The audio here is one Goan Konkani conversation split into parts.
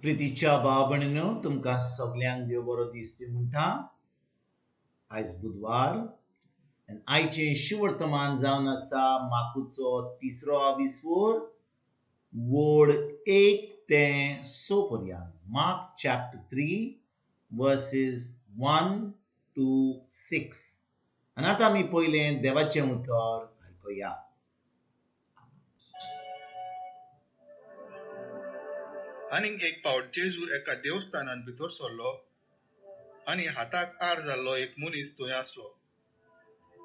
प्रितीच्या भाव भयणीनो, तुमकां सगल्यांक देव बरो दीस दी म्हणटा. आयज बुधवार आनी आयचें शिवर्तमान जावन आसा माकुचो तिसरो आविस्वोर, वोड 1 ते 6 पर्यंत. Mark chapter 3 verses 1 to 6. आनी आतां आमी पयलें देवाचें उतर आयकुया. आनीक एक पावट जेजू एका देवस्थानांत भितर सरलो आनी हाताक आर जाल्लो एक मनीस थंय आसलो.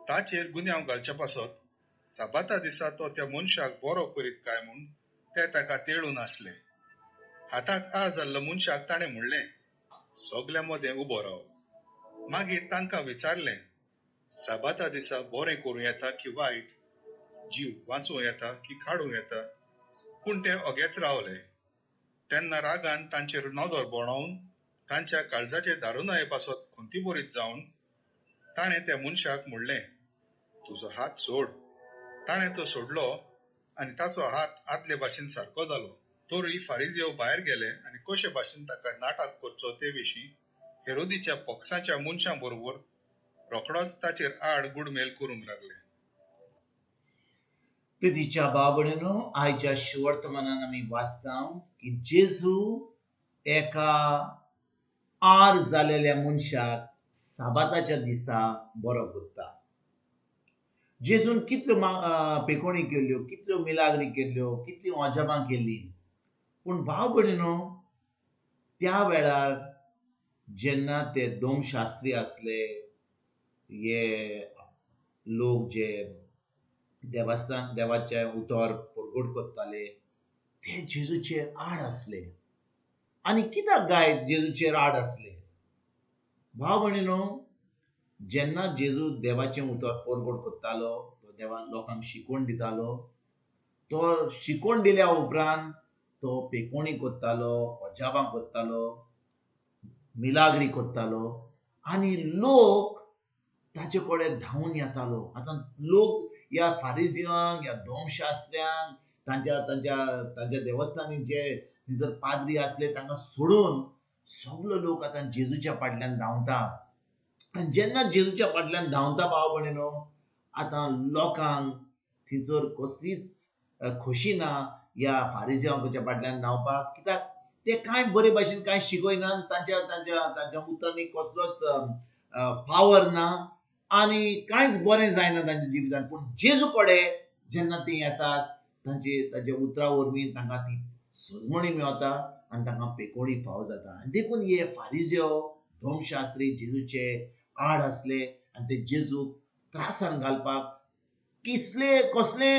ताचेर गुन्यांव घालचे पासत साबाता दिसा तो त्या मनशाक बरो करीत काय म्हूण ते ताका तेळून आसले. हाताक आर जाल्लो मनशाक ताणें म्हणलें, सगल्या मदें उबो राव. मागीर तांकां विचारलें, साबाता दिसा बरें करूं येता की वायट, जीव वाचूं येता की काडूं येता? पूण ते ओगेच रावले. तेन्ना रागान तांचेर नदर भोंवडावन तांच्या काळजाचे दारुनाये पासत खंतीबरीत जावन ताणें त्या मनशाक म्हणलें, तुजो हात सोड. ताणें तो सोडलो आनी ताचो हात आदले भाशेन सारको जालो. तरूय फारिजेव भायर गेले आनी कशे भाशेन ताका नाटक करचो ते विशीं हेरोदीच्या पक्षाच्या मनशां बरोबर रोखडोच ताचेर आड गुडमेल करूंक लागले. प्रितीच्या भाव भयणीनो, आयच्या शिवर्तमानान आमी वाचता की जेजू एका आर जालेल्या मनशाक साबाताच्या दिसा बरो करता. जेजून कितल्यो पेकोणी केल्ल्यो, कितल्यो मिलाग्री केल्ल्यो, कितल्यो अजाबां केल्लीं, पूण भाव भयणीनो, त्या वेळार जेन्ना ते दोमशास्त्री आसले, हे लोक जे देवस्थान देवाचें उतर परगट करताले, ते जेजूचेर आड आसले. आनी कित्याक गाय जेजूचेर आड आसले? भाव भयणीनो, जेन्ना जेजू देवाचें उतर परगट करतालो, तो देवा लोकांक शिकवण दितालो. तो शिकवण दिल्या उपरांत तो पेकोणी करतालो, अजाबां करतालो, मिलाग्री करतालो आनी लोक ताचे कडेन धांवून येतालो. आतां लोक ह्या फारिजियांक, ह्या दोमशास्त्र्यांक, तांच्या तांच्या तांच्या देवस्थानी जे थंयसर पाद्री आसले तांकां सोडून सगलो लोक आतां जेजूच्या फाटल्यान धांवता. आनी जेन्ना जेजूच्या फाटल्यान धांवता भाव भयणीनो, आतां लोकांक थंयसर कसलीच खोशी ना ह्या फारिजियांच्या फाटल्यान धांवपाक. कित्याक ते कांय बरे भाशेन कांय शिकयना, तांच्या तांच्या तांच्या उतरांनी कसलोच पावर ना आनी कांयच बरें जायना तांच्या जिवितान. पूण जेजू कडेन जेन्ना तीं येतात, तांचे तांच्या उतरां वरवीं तांकां ती सजमणी मेवता आनी तांकां पेकोणी फाव जाता. आनी देखून हे फारिजेव धर्मशास्त्री जेजूचे आड आसले आनी ते जेजूक त्रासान घालपाक किसले कसले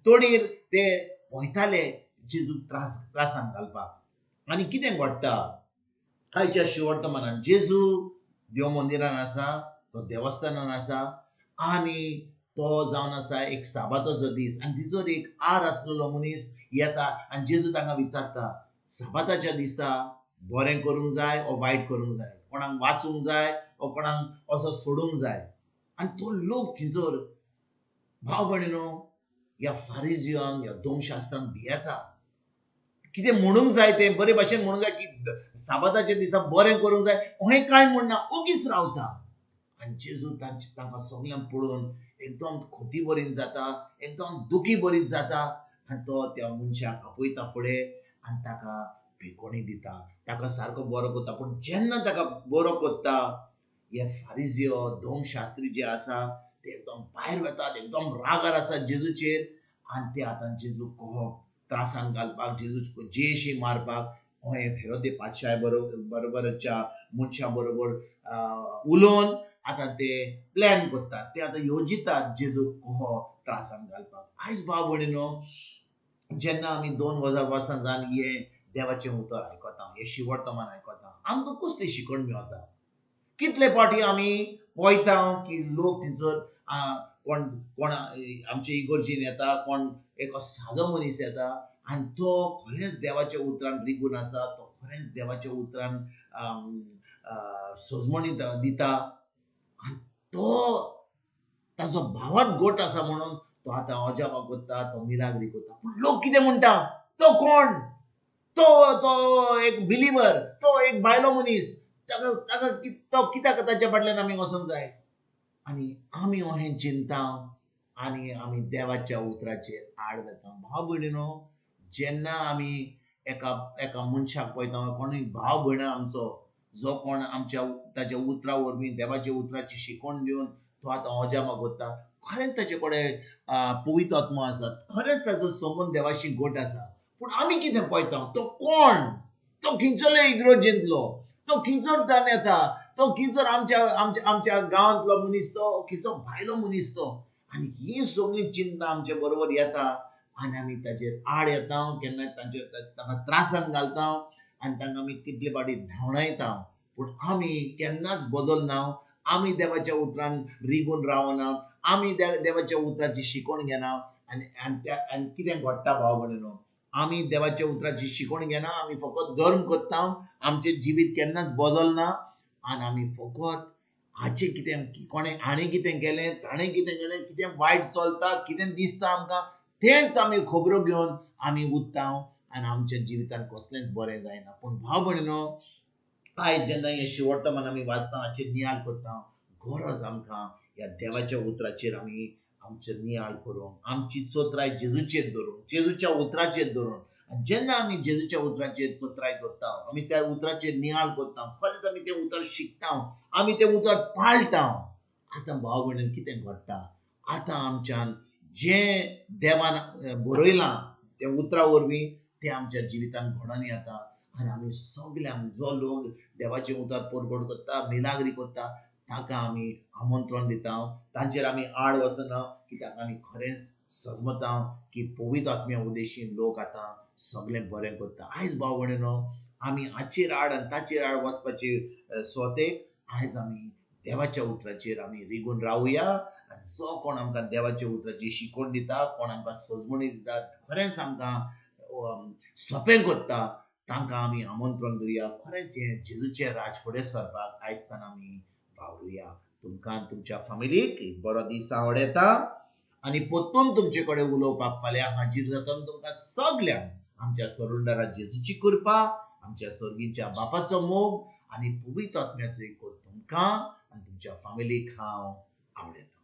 तोडीर ते पळयताले जेजूक त्रासान घालपाक. आनी कितें घडटा आयच्या शिवर्तमानान, जेजू देव मंदिरान आसा, तो देवस्थानान आसा आनी तो जावन आसा एक साबाताचो दीस. आनी तिचो एक आर आसलेलो मनीस येता आनी जेजू तांकां विचारता, साबाताच्या दिसा बरें करूंक जाय ओ वायट करूंक जाय, कोणाक वाचूंक जाय ओ कोणाक असो सोडूंक जाय? आनी तो लोक थंयसर भाव भयणीनो ह्या फारिजियांक, ह्या दोमशास्त्रांक भियेता. कितें म्हणूंक जाय तें बरे भाशेन म्हणूंक जाय की साबाताच्या दिसा बरें करूंक जाय, अहें कांय म्हणना, ओगीच रावता. आनी जेजू तांकां सगल्यांक पळोवन एकदम खोती बरीन जाता, एकदम दुखी बरीत जाता आनी तो त्या मनशाक आपयता फुडें आनी ताका पेकोणी दिता, ताका सारको बरो करता. पूण जेन्ना ताका बरो करता, हे फारिजियो धर्मशास्त्री जे आसा ते एकदम भायर वतात, एकदम रागार आसा जेजूचेर आनी ते आतां जेजूक कहो त्रासान घालपाक, जेजूक जेशी मारपाक अहें हेरोदे पातशाय बरोबरच्या मनशां बरोबर उलोवन आतां ते प्लॅन करतात, ते आतां योजितात जेजूक कहो त्रासान घालपाक. आयज भाव भयणीनो, जेन्ना आमी 2000 वर्सां जावन हे देवाचें उतर आयकता, हें शिवर्तमान आयकता, आमकां कसली शिकवण मेळटा? कितले फावटी आमी पळयता की लोक थंयसर कोण कोण आमचे इगर्जेन येता, कोण एक सादो मनीस येता आनी तो खरेंच देवाच्या उतरान रिगून आसा, तो खरेंच देवाच्या उतरान सजमणी दिता आनी तो ताजो भावात गोट आसा म्हणून तो आतां अजापां करता, तो मिलाग्री करता. पूण लोक कितें म्हणटा, तो कोण? तो तो एक बिलीवर, तो एक बायलो मनीस, ताका ताका तो कित्याक ताच्या फाटल्यान आमी वचोंक जाय? आनी आमी अहें चिंता आनी आमी देवाच्या उतराचेर आड वता. भाव भयणीनो, जेन्ना आमी एका एका मनशाक पळयता, कोणूय भाव भयणा आमचो जो कोण आमच्या ताच्या उतरा वरवीं देवाच्या उतराची शिकवण दिवन तो आतां अजामा करता, खरेंच ताचे कडेन पवित्र आत्मो आसा, खरेंच ताचो संबंद देवाशी घट आसा. पूण आमी कितें पळयता, तो कोण, तो खंयचोलो इग्रोजेंतलो, तो खंयचो जावन येता, तो खंयचो आमच्या आमच्या आमच्या गांवांतलो मनीस, तो खंयचो भायलो मनीस तो. आनी ही सगळीं चिंता आमचे बरोबर येता आनी आमी ताचेर आड येता, केन्ना तांचे तांकां त्रासान घालता आनी तांकां आमी कितले फावटी धांवडायता. पूण आमी केन्नाच बदलना, आमी देवाच्या उतरान रिगून रावना, आमी देवाच्या उतराची शिकवण घेना. आनी आनी कितें घडटा भाव भयणीनो, आमी देवाच्या उतराची शिकवण घेना, आमी फकत धर्म करता, आमचें जिवीत केन्नाच बदलना. आनी आमी फकत हाचें कितें, कोणें हाणें कितें केलें, ताणें कितें केलें, कितें वायट चलता, कितें दिसता आमकां, तेंच आमी खबरो घेवन आमी उरता आनी आमच्या जिवितान कसलेंच बरें जायना. पूण भाव भयणीनो, आयज जेन्ना हें शिवर्तमान आमी वाचता, हाचेर नियाळ करता, गरज आमकां ह्या देवाच्या उतराचेर आमी आमचो नियाळ करूंक, आमची चोत्राय जेजूचेर धरूंक, जेजूच्या उतराचेर धरून. आनी जेन्ना आमी जेजूच्या उतराचेर चोत्राय दवरता, आमी त्या उतराचेर नियाळ करता, खरेंच आमी तें उतर शिकता, आमी तें उतर पाळटा. आतां भाव भयणीन कितें घडटा, आतां आमच्यान जें देवान बरयलां तें उतरा वरवीं तें आमच्या जिवितान घडोवन येता. आनी आमी सगल्यांक जो लोक देवाचें उतर परगट करता, मिलाग्री करता, ताका आमी आमंत्रण दिता, तांचेर आमी आड वचना, कित्याक आमी खरेंच सजमता की पवित्र आत्म्या उदेशीन लोक आतां सगळें बरें करता. आयज भाव भयणीनो, आमी हाचेर आड आनी ताचेर आड वचपाचे स्वतेक आयज आमी देवाच्या उतराचेर आमी रिगून रावया. आनी जो कोण आमकां देवाच्या उतराची शिकवण दिता, कोण आमकां सजमणी दिता, खरेंच आमकां सोंपें करता, तांकां आमी आमंत्रण दिवया. खरेंच हें जेजूचें राज फुडें सरपाक आयज आमी वावरुया. तुमकां तुमच्या फामिलीक एक बरो दीस आवडटा आनी परतून तुमचे कडेन उलोवपाक फाल्यां हाजीर जाता. तुमकां सगल्यांक आमच्या सरुंडरा जेजूची कृपा, आमच्या सर्गीच्या बापाचो मोग आनी पवित्र आत्म्याचो एकवट तुमकां आनी तुमच्या फामिलीक हांव आवडटा.